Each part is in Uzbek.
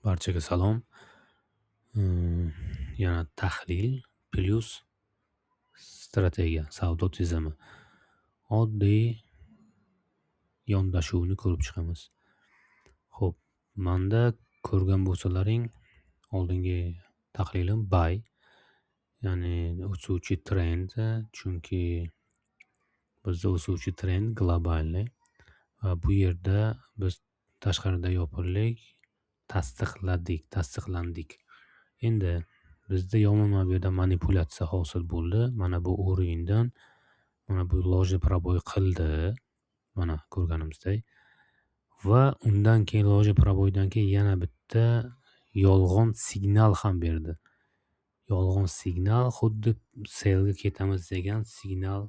Barchaga salom. Yana tahlil plyus strategiya, savdo tizimi. Oddiy yondashuvni ko'rib chiqamiz. Xo'p, menda ko'rgan bo'lsalaring oldingi tahlilim buy, ya'ni o'suvchi trend, chunki bizda o'suvchi trend globalniy va bu yerda biz tashqarida yopildik, tasdiqlandik. Endi bizda yomon mana bu yerda manipulyatsiya hosil bo'ldi. Mana bu o'rindan mana bu ложный пробой qildi. Mana ko'rganimizdek. Va undan keyin ложный пробойdan keyin yana bitta yolg'on signal ham berdi. Yolg'on signal xuddi sellga ketamiz degan signal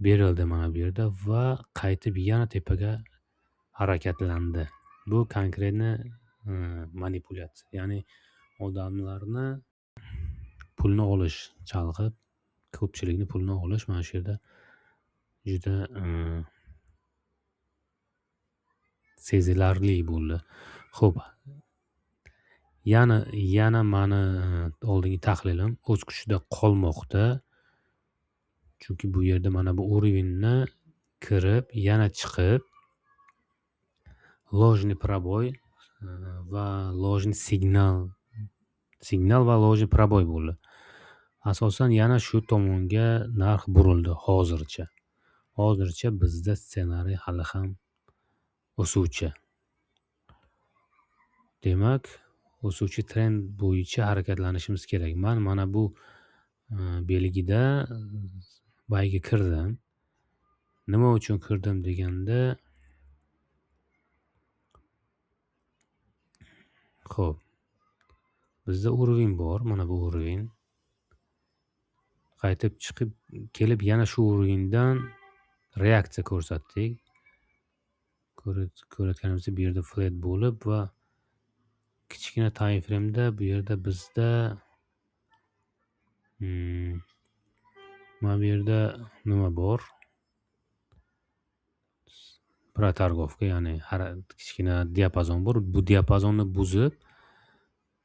berildi mana bu yerda va qaytib yana tepaga harakatlandi. Bu konkretni manipulyatsiya, ya'ni odamlarni pulni olish, chalg'ib ko'pchilikni pulni olish mana shu yerda juda sezilarli bo'ldi. Xo'p, yana mani oldingi tahlilim o'z kuchida qolmoqda. Chunki bu yerda mana bu уровеньni kirib, yana chiqib ложный пробой va ложный signal va ложный пробой bo'ldi. Asosan yana shu tomonga narx burildi hozircha. Hozircha bizda ssenariy hali ham o'suvchi. Demak, o'suvchi trend bo'yicha harakatlanishimiz kerak. Men mana bu belgida buyga kirdim. Nima uchun kirdim deganda, xo'p, bizda уровень bor, mana bu уровень. Qaytib chiqib kelib yana shu уровеньdan reaksiya ko'rsatdik. Ko'rayotganimizda bu yerda flat bo'lib va kichkina time frame'da bu yerda bizda mana bu yerda nima bor? Protorgovka, ya'ni kichkina diapazon bor. Bu diapazonni buzib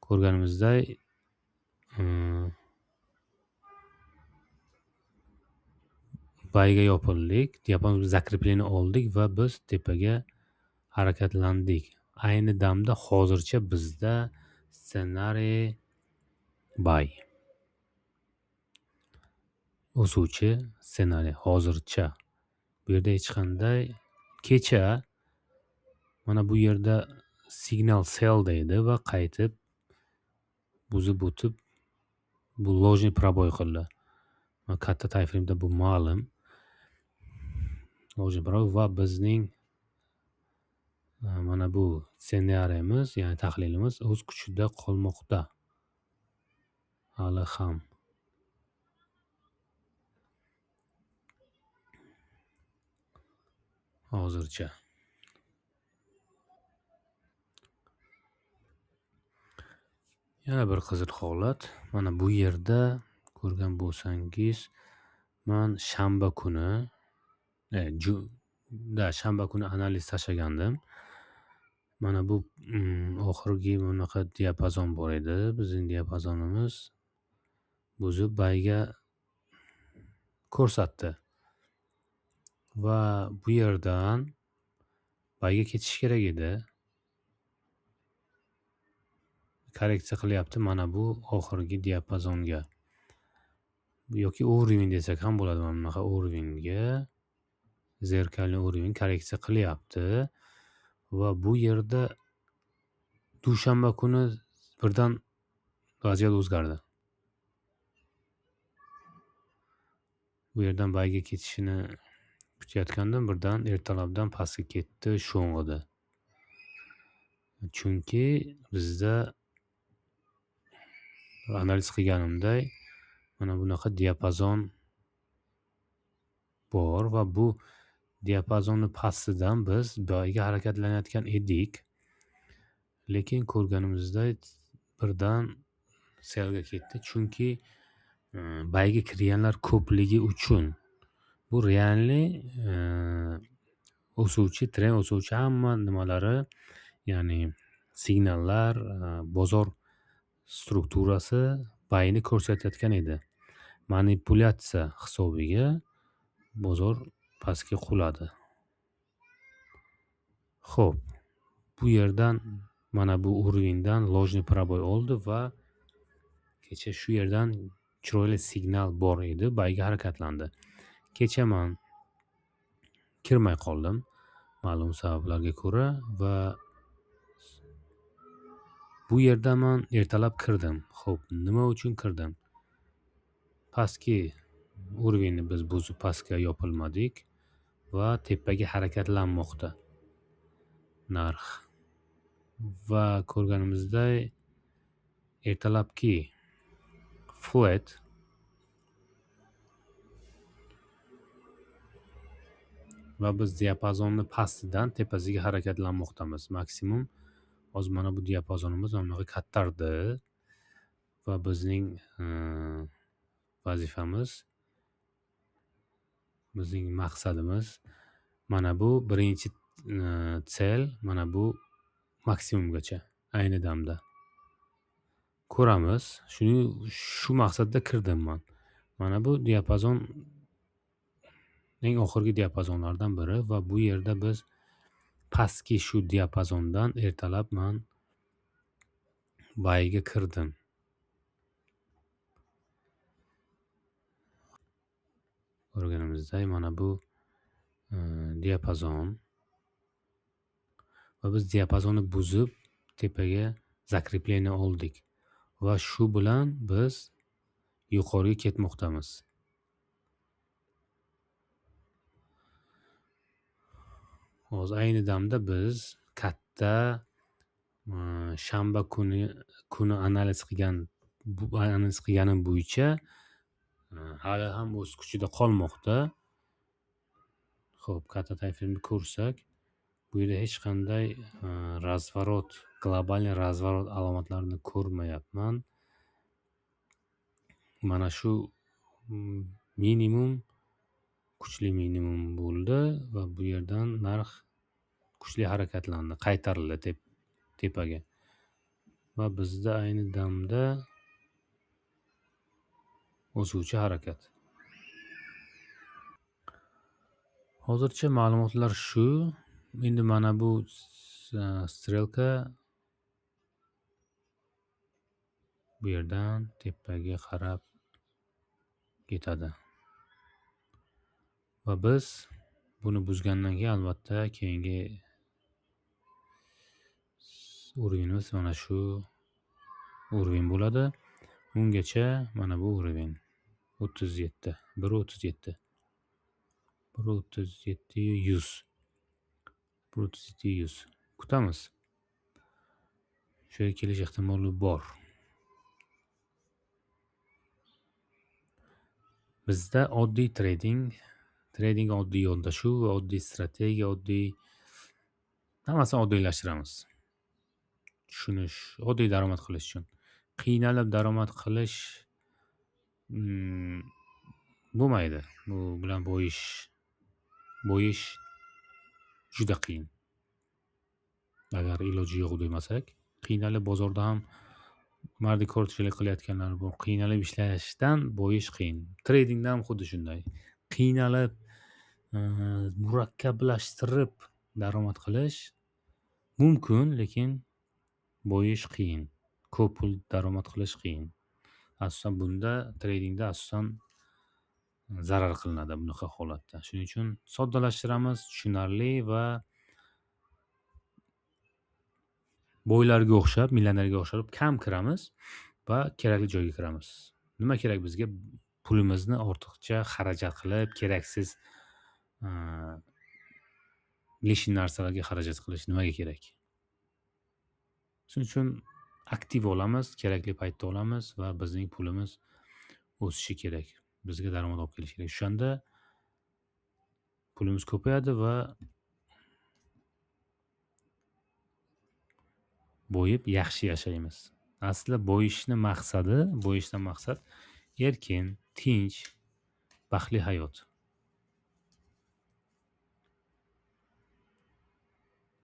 ko'rganimizdek buyga yopildik, diapazon zakrepleni oldik va biz tepaga harakatlandik. Ayni damda hozircha bizda ssenariy buy. O'suvchi ssenariy hozircha. Bu yerda hech qanday kecha mana bu yerda signal sell deydi va qaytib buzib o'tib bu ложный пробой qildi. Katta time frame'da bu ma'lum. Ложный пробой va bizning mana bu ssenariyimiz, ya'ni tahlilimiz o'z kuchida qolmoqda. Hali ham. Hozircha. Yana bir qiziq holat. Mana bu yerda ko'rgan bo'lsangiz, men shanba kuni shanba kuni analiz tashlagandim. Mana bu oxirgi bunaqa diapazon bor edi. Bizning diapazonimiz buzib buyga ko'rsatdi. Va bu yerdan buyga ketish kerak edi. Korreksiya qilyapti mana bu oxirgi diapazonga. Yoki уровень desak ham bo'ladi, mana bunaqa уровеньga zerkalli уровень korreksiya qilyapti. Va bu yerda dushanba kuni birdan vaziyat o'zgardi. Bu yerdan buyga ketishini kutayotgandim, birdan ertalabdan pastga ketdi, sho'ng'idi. Chunki bizda analiz qilganimday mana bunaqa diapazon bor va bu diapazonni pastidan biz buyga harakatlanayotgan edik. Lekin ko'rganimizdek birdan sellga ketdi, chunki buyga kirganlar ko'pligi uchun. Bu realni o'suvchi trend, o'suvchi hamma nimalari, ya'ni Signallar, bozor strukturasi buyni ko'rsatayotgan edi. Manipulyatsiya hisobiga bozor pastga quladi. Xo'p, bu yerdan mana bu уровеньdan ложный пробой oldi va kecha shu yerdan chiroyli signal bor edi, buyga harakatlandi. Kecha man kirmay qoldim ma'lum sabablarga ko'ra va bu yerda man ertalab kirdim. Xo'p, nima uchun kirdim? Pastki уровеньni biz buzib pastga yopilmadik va tepaga harakatlanmoqda narx. Va ko'rganimizdek ertalabki flat va biz diapazonni pastidan tepasiga harakatlanmoqdamiz. Maksimum hozir mana bu diapazonimiz mana bunaqa kattardi va bizning vazifamiz, bizning maqsadimiz mana bu birinchi sel, mana bu maksimumgacha ayni damda ko'ramiz. Shuni shu maqsadda kirdim man. Mana bu diapazon eng oxirgi diapazonlardan biri va bu yerda biz pastki shu diapazondan ertalab man buyga kirdim. Ko'rganimizdek mana bu diapazon va biz diapazonni buzib tepaga zakrepleniya oldik va shu bilan biz yuqoriga ketmoqdamiz. Hozir ayni damda biz katta shanba kuni analiz qilganim bo'yicha hali ham o'z kuchida qolmoqda. Xo'p, katta tayfimni ko'rsak, bu yerda hech qanday razворот, global razворот alomatlarini ko'rmayapman. Mana shu minimum, kuchli minimum bo'ldi va bu yerdan narx kuchli harakatlandi, qaytarildi tepaga. Va bizda ayni damda o'suvchi harakat. Hozircha ma'lumotlar shu. Endi mana bu strelka bu yerdan tepaga qarab ketadi. Va biz buni buzgandan keyin albatta keyingi уровенimiz mana shu уровень bo'ladi. Ungacha mana bu уровень 37, 1.37, 1.37 100, 1.37 100 kutamiz. Shu yerga kelish ehtimoli bor. Bizda oddiy trading oddiy yondashuv va oddiy strategiya, oddiy hammasini oddiylashtiramiz. Tushunish, oddiy daromad qilish uchun. Qiynalib daromad qilish bo'lmaydi. Bu bilan boyish juda qiyin. Agar iloji yo'q demasak, qiynalib bozorda ham mardikorchilik qilayotganlar bor. Qiynalib ishlashdan boyish qiyin. Tradingda ham xuddi shunday. Qiynalib, murakkablashtirib daromad qilish mumkin, lekin boyish qiyin. Ko'p pul daromad qilish qiyin. Asosan bunda tradingda asosan zarar qilinadi bunaqa holatda. Shuning uchun soddalashtiramiz, tushunarli va boylarga o'xshab, millionerga o'xshab kam kiramiz va kerakli joyga kiramiz. Nima kerak bizga? Pulimizni ortiqcha xarajat qilib, keraksiz лишний narsalarga xarajat qilish nimaga kerak? Shuning uchun aktiv olamiz, kerakli paytda olamiz va bizning pulimiz o'sishi kerak. Bizga daromad olib kelishi kerak. O'shanda pulimiz ko'payadi va boyib yaxshi yashaymiz. Aslida boyishni maqsadi, boyishdan maqsad erkin, tinch, baxtli hayot.